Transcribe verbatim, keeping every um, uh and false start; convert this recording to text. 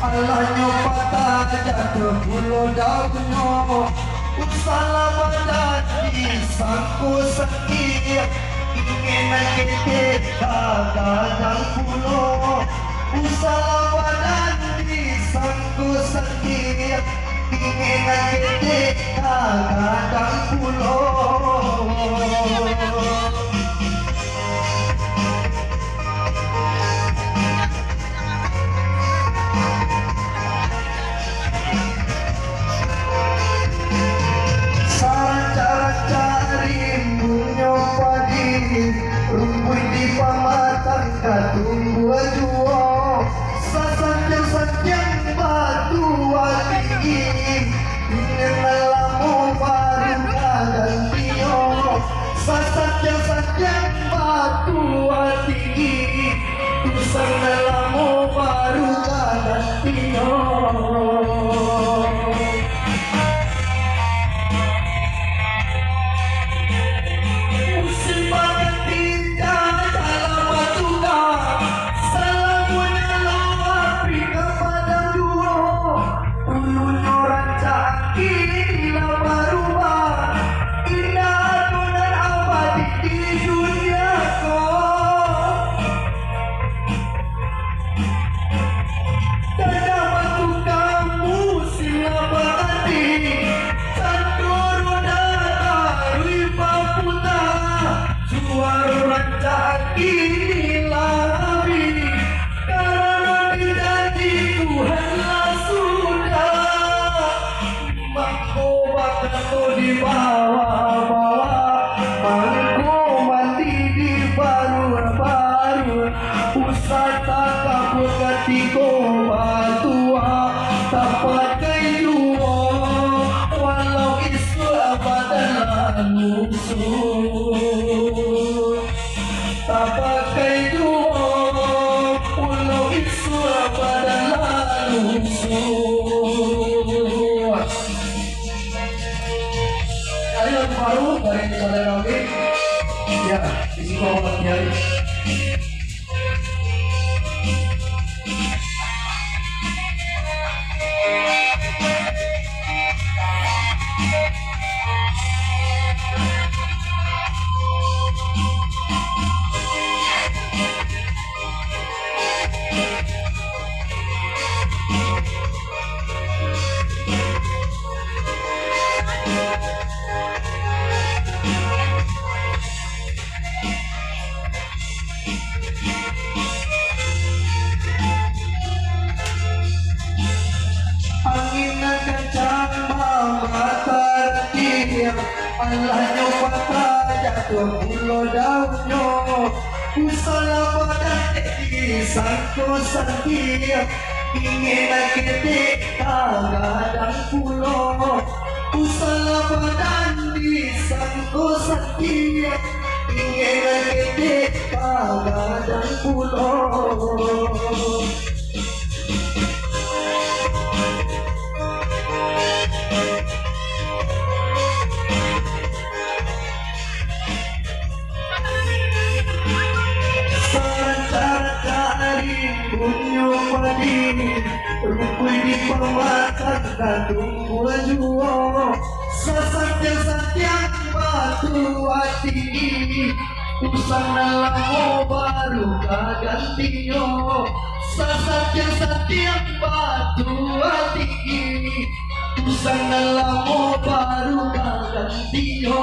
Alahnyo patah jatuah pulo daunnyo, usahlah badan disangko santiang, ingek nan ketek tagadang pulo. Usahlah badan disangko santiang, ingek nan ketek tagadang pulo. Sarancak-rancak rimbunyo padi, rumpuik di pamatang ka tumbuah juo. Sasantiang-santiang batua tinggi, inyo nan lamo baru ka gantinyo. Sasantiang-santiang batua tinggi, usang nan lamo baru ka gantinyo. Musim baganti jalan batuka, salamonyo lo api ka padang juo. Dulunyo rancak, kini lah barubah, indak ado nan abadi di dunia ko. Dadah batuka musim lah baganti, cando roda taruih baputa, juo rancak kini lah abih, karano dijanji Tuhan lah sudah. Mangko bakato di bawah-bawah, mangko mandi di baruah-baruah, usah takabua katiko batua, tapakai juo, walau isuak badan lah lusuak. Tapakai juo, walau isuak badan lah lusuak. Ayo, baru dari saudara kami. Ya, di situ awak kiai. Angin nan kancang mamatarantiang, alahnyo patah jatuah pulo daunnyo. Usahlah badan disangko santiang, ingek nan ketek tagadang pulo. Usahlah badan disangko santiang, ingek nan ketek tagadang pulo. Sarancak-rancak rimbunyo padi, rumpuik di pamatang ka tumbuah juo. Sasantiang-santiang batua tinggi, usang nan lamo baru ka gantinyo. Sasantiang-santiang batua tinggi, usang nan lamo baru ka gantinyo.